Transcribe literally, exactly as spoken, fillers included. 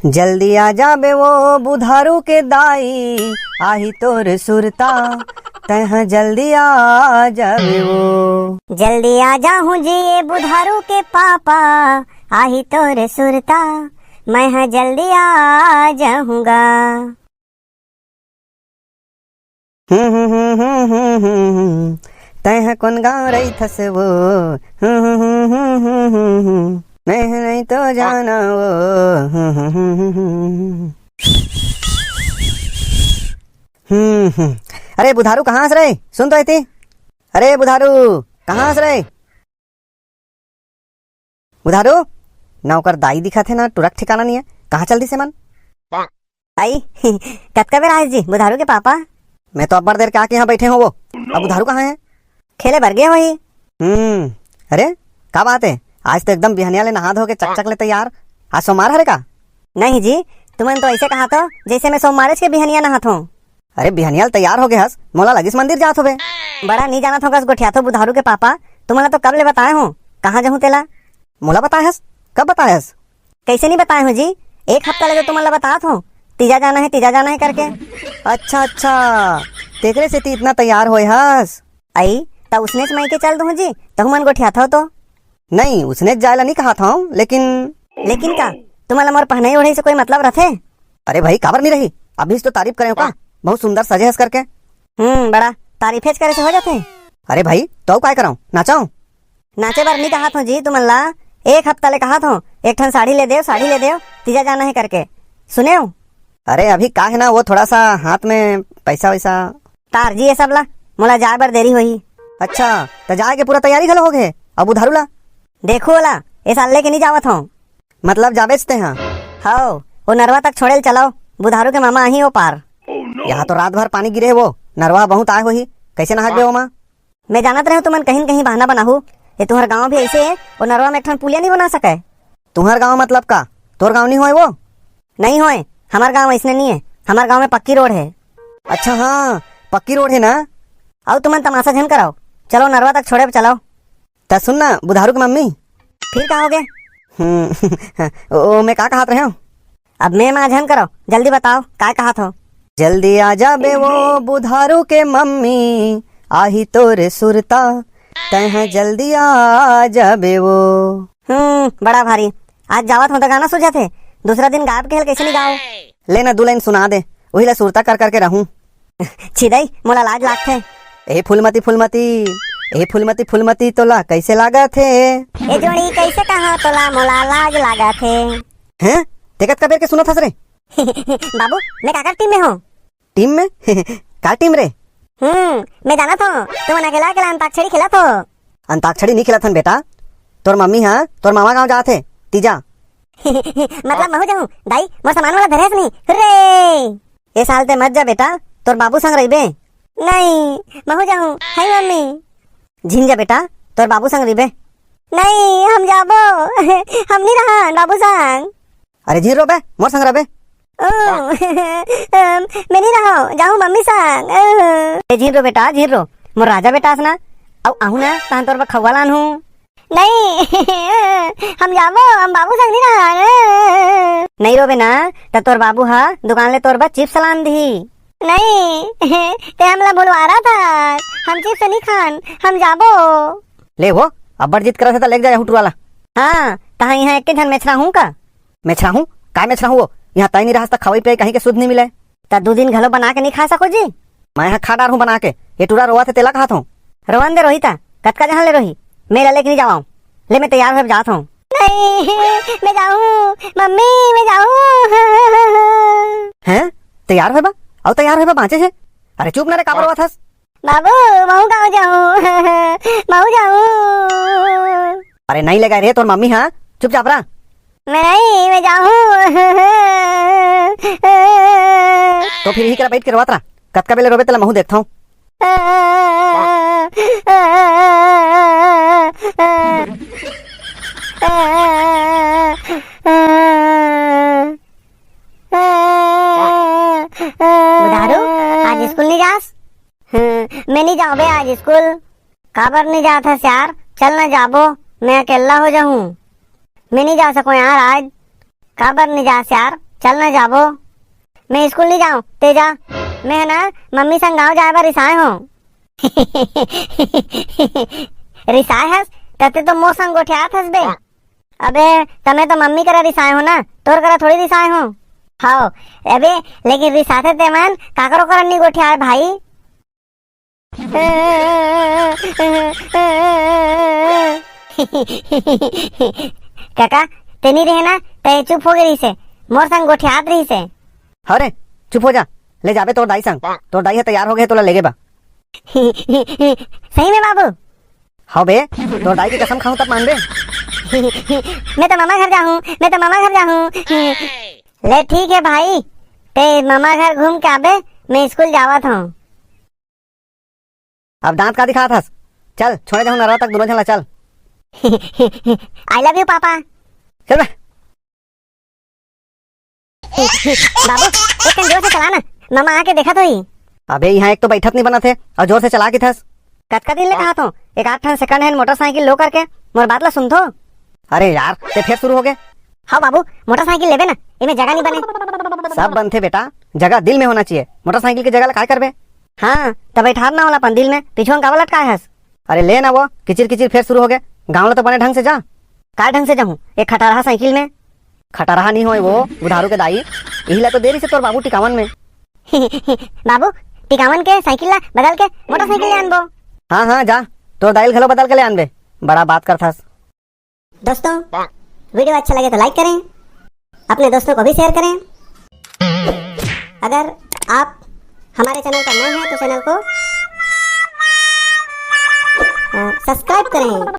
जल्दी आ जाबे वो बुधारू के दाई, आही तोर सुरता, तैं ह जल्दी आ जाबे वो। जल्दी आ जाहूं जी ये बुधारू के पापा, आही तोर सुरता, मैं ह जल्दी आ जाहूं गा। हम्म, हम्म, हम्म, हम्म, हम्म, हम्म, हम्म। तैं ह कोन गाँव रहिथस वो? हम्म, हम्म, हम्म, हम्म, हम्म, हम्म, हम्म। मैं ह नहीं तो जाना वो। हम्म, हम्म, हम्म, हम्म, हम्म, हम्म। हम्म, हम्म। अरे बुधारू, कहाँ हस रे? सुन तो एती। अरे बुधारू, कहाँ हस रे? बुधारू, ना ओकर दाई दिखत हे, ना टुरा के ठिकाना नइ हे। कहाँ चल दिस एमन? आई, कतका बेर आइस जी बुधारू के पापा? मैं तो अब्बड़ देर के आके यहाँ बैठे हों वो। अब बुधारू कहाँ हे? खेले बर गे होही। हम्म, अरे, का बात हे? आज तो एकदम बिहनिया ले नहा धो के चकचक ले तैयार। आज सोमवार हरे का? नहीं जी, तुमन तो ऐसे कहाथो, जैसे मैं सोमवारेच के बिहनिया नहाथों। अरे बिहनिया ले तैयार होगे हस, मोला लगिस मंदिर जात होबे। बड़ा नी जानत हों कस गोठियाथो बुधारू के पापा, तुमन ला तो कब ले बताए हों, कहाँ जाहूँ तेला। मोला बताए हस? कब बताए हस? कैसे नी बताए हों जी, एक हफ्ता ले तो तुमन ला बतात हों, तीजा जाना हे, तीजा जाना हे करके। अच्छा, अच्छा, तेकरे सेती इतना तैयार होए हस। आई, त उसनेच मइके चल दूँ जी, तहू मन गोठियाथो तो। नहीं, उसनेच जाए ला नी कहाथों, लेकिन लेकिन का? तुमन ला मोर पहनाई ओढ़ाई से कोई मतलब रथे? अरे भाई, काबर नी रही? अभीच तो तारीफ करे हों का, बहुत सुंदर सजे हस करके। हम्म, बड़ा तारीफेच करे से हो जाथे। अरे भाई, तो काय करंव, नाचंव? नाचे बर नी कहाथों जी तुमन ला, एक हफ्ता ले कहाथों, एक ठन साड़ी ले देव, साड़ी ले देव, तीजा जाना हे करके। सुनेव? अरे अभी का हे ना, वो थोड़ा सा हाथ में पैसा वैसा। टार जी ये सब ला, मोला जाए बर देरी होही। अच्छा, त जाए के पूरा तैयारी घलो होगे, अब बुधारू ला? देखो ओला, ए साल लेके नी जावत हों। मतलब जाबेच तैं हा? हव, वो नरवा तक छोड़े ल चलव, बुधारू के मामा आही ओ पार। यहाँ तो रात भर पानी गिरे हे वो, नरवा बहुत आए होही, कैसे नहाबे ओमा? मैं जानत रहेंव तुमन कहीं न कहीं बहाना बनाहू, ये तुंहर गाँव भी ऐसे हे, वो नरवा में एक ठन पुलिया नी बना सकय। तुंहर गाँव मतलब का? तोर गाँव नी होय वो? नहीं होय, हमर गाँव ऐसने नी हे, हमर गाँव में पक्की रोड हे। अच्छा हाँ, पक्की रोड हे ना? अउ तुमन तमाशा झन करव, चलव नरवा तक छोड़े चलव। त सुन ना, बुधारू के मम्मी। फिर का होगे? हम्म, ओ, मैं का कहत रहेंव? अब मैं मा झन करव, जल्दी बताव, काय कहत हव? जल्दी आ जाबे वो बुधारू के मम्मी, आही तोर सुरता, तैं ह जल्दी आ जाबे वो। हम्म, बड़ा भारी। आज जावत हों त गाना सुझाथे, दूसरा दिन गायब के हल कैसे नी गाव? ले ना, दू लाइन सुना दे, उही ला सुरता कर करके रहूं। छिदई, मोला लाज लागथे। ए फूलमती, फूलमती, ए फूलमती, फूलमती, तोला कैसे लागत हे? ए जोड़ी कैसे कहा तोला मोला लाज लागत हे? हैं? ते कतका बेर के सुनत हस रे? बाबू, मैं काकर टीम में हों? टीम में? का टीम रे? हम्म, मैं जानत हों, तुमन अकेला अकेला अंताक्षरी खेलत हो। अंताक्षरी नहीं खेलत हन बेटा, तोर मम्मी हा तोर मामा गांव जात हे, तीजा। मतलब महू जाहूं, दाई, मोर सामान वाला धरे हस नहीं, हुर्रे! ए साल ते मत जा बेटा, तोर बाबू संग रहिबे। नहीं, महू जाहूं, हाय मम्मी। झिन जा बेटा, तोर बाबू संग रहिबे। नहीं, हम जाबो। हम नहीं रहन बाबू संग। अरे झिन रो बे, मोर संग रह बे। ओ, मैं नहीं रहूं, जाहूं मम्मी संग। ए झिन रो बेटा, झिन रो, मोर राजा बेटा अस ना। अउ आहूं ना, तहन तोर बर खउवा लानहूं। नहीं, हम जाबो, हम बाबू संग नहीं रहन। नहीं रोबे ना, त तोर बाबू हा दुकान ले तोर बर चिप्स लान दिही। नहीं, ते हमला भुलवा रहा था, हम चिप्स नहीं खान, हम जाबो। ले वो, अब्बड़ जिद करत हे त लेके जा हुटू वाला। हाँ, तहां इहां एक झन मेछरा हूं का? मेछरा हूं? काय मेछरा हूं वो? इहां तय नहीं रहस त खवई पियई कहीं के सुध नहीं मिले। त दू दिन घलो बना के नहीं खा सको जी? मैं हा खा डारहूं बना के। ये टूरा रोवत हे तेला कहत हूं। रोवन दे रोही त, कतका जहां ले रोही? मैं ला लेके नहीं जावां। ले मैं तैयार होय जात हूं। नहीं, मैं जाऊं, मम्मी, मैं जाऊं। हैं? तैयार होय बा? अउ तैयार होय बा बांचे हे? अरे चुप ना रे, काबर रोवत हस? बाबू, महू गाँव जाहूं। महू जाहूं। अरे नहीं लेगा रे तोर मम्मी, हाँ, चुपचाप रह। मैं नहीं, मैं जाहूं। तो फिर इही करा बैठ के रोवत रह, कतका बेले रोबे तेला महू देखथंव। बुधारू, आज स्कूल नहीं जास? हम्म, मैं नहीं जाऊं बे आज स्कूल। काबर नहीं जात हस यार? चल ना जाबो, मैं अकेला हो जाहूं। मैं नहीं जा सकूं यार आज। काबर नहीं जास यार? चल ना जाबो। मैं स्कूल नहीं जाऊं, ते जा। मैं है ना मम्मी संग गांव जाए बर रिसाए हूं। रिसाए हस? तते तो मोर संग गोठियात हस बे। अबे, तमे तो मम्मी करा रिसाए हो ना, तोर करा थोड़ी रिसाए हो। हाओ, अबे, लेकिन रिसाथे ते मन काकरो करा नहीं गोठियाए भाई। काका, ते नहीं रहे ना, ते चुप हो गई से, मोर संग गोठियात रही से। हरे, चुप हो जा, ले जाबे तोर दाई संग, तोर दाई है तैयार हो गए, तोला लेगे बा। सही में बाबू? हव बे, तोर दाई की कसम खाऊं तब मानबे। मैं तो मामा घर जाहूं, मैं तो मामा घर जाहूं। ले ठीक है भाई, ते मामा घर घूम के आबे, मैं स्कूल जावत हूं। अब दांत का दिखात हस? चल, छोड़े जाहूं नरवा तक दोनों झन ला, चल। I love you papa. चल बे। बाबू, एक कन जोर से चला ना, मामा आके देखत होही। अबे, इहां एक तो बैठत नहीं बनत हे अउ जोर से चला किथस। कतका दिन ले कहत हों, एक आध ठन second hand मोटरसाइकिल लो करके, मोर बात ला सुनथो। अरे यार, ते फेर शुरू हो गए। हाँ बाबू, मोटरसाइकिल लेबे ना, एमे जगह नहीं बने। सब बनथे बेटा, जगह दिल में होना चाहिए। मोटरसाइकिल की जगह ला काय करबे? हाँ, त बैठार ना वाला अपन दिल में, पीछू काबर लटकाए हस? अरे ले ना वो, किचिर किचिर फेर शुरू हो गए। गाँव ला तो बने ढंग से जा। काय ढंग से जाहूँ, एक खटारहा साइकिल में? खटारहा नहीं होए वो, बुधारू के दाई। इही ला तो दे रही से तोर बाबू टिकावन में। बाबू, टिकावन के साइकिल ला बदल के मोटरसाइकिल ले आनबो। हाँ, हाँ, जा, तोर दाई ल घलो बदल के ले आनबे। बड़ा बात करथस। दोस्तों, वीडियो अच्छा लगे तो लाइक करें, अपने दोस्तों को भी शेयर करें। अगर आप हमारे चैनल पर नए हैं तो चैनल को, अ, सब्सक्राइब करें।